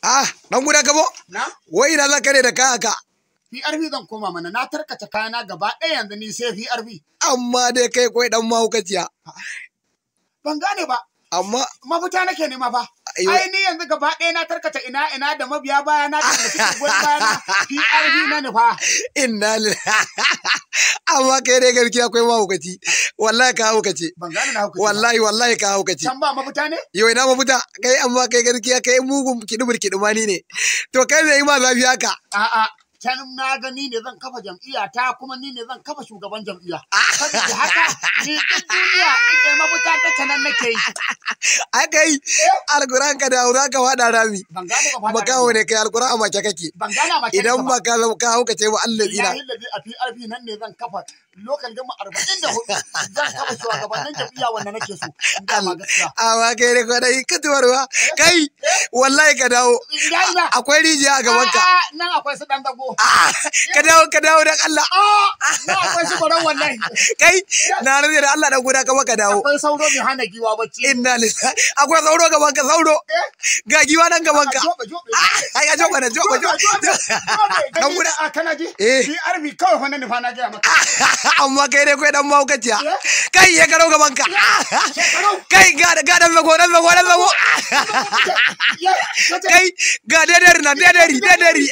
Ah, dan guda kabo? Na? Wai ina zaka ne da kaya ka? PRP zan koma mana, na tarkace kayana gaba ɗaya, yanzu ni sai PRP. Amma dai kai koi dan mahaukaciya. Ban gane ba. Amma mafita nake nema fa. Ayo. Ai ni yanzu gaba ɗaya na tarkace ina ina da mabiya baya na da suke goyon baya na PRP na nufa. Inna lillahi. Amma kai dai gaskiya akwai mahaukaci. Wallahi ka haukace. Ban gane na haukace ba. Wallahi wallahi ka haukace. Can ba mafita ne? Yau ina mafita? Kai amma kai gaskiya kai mugun kidubur kidumani ne. To kai me yi ma zafi haka? A'a. Can na ga ni ne zan kafa jam'iyya ta, kuma ni ne zan kafa shugaban jam'iyya. Saboda haka ni duk duniya inda mafita ta canan nake yi. Ai kai alquran ka dawo ka wada rami. Ban gane ba fada. Makaho ne kai, alquran a make kake. Ban gane a make Idan nake ba ka zama ka haukace ba Allah tsina. Billahi lazi a PRP nan ne zan kafa local gama 44, zan kafa shugabannin jam'iyya wanda nake so. In ga ma gaskiya. Amma kai ne kwadai katuwarwa. Kai wallahi ka dawo. Ina ina. Akwai rijiya a gaban ka. A'a, nan akwai su dan zago. Ah, ka dawo ka dawo dan Allah. Ah, nan akwai su baron wallahi. Kai na rantse da Allah dan guda ka maka dawo. Akwai sauro mai hana giwa bacci. Inna lillahi. Akwai sauro gaban ka, sauro. Ga giwa nan gaban ka. Jobe jobe. Ai ga jobe na jobe jobe. Dan guda a kana ji? Eh. PRP kawai fa na nufa, na gaya maka. Amma kai dai kai dan mahaukaciya. Kai ya karau gaban ka. Shekarau. Kai ga ga dan zago dan zago dan zago. Ya, ya ce- Kai ga dederi na dederi dederi.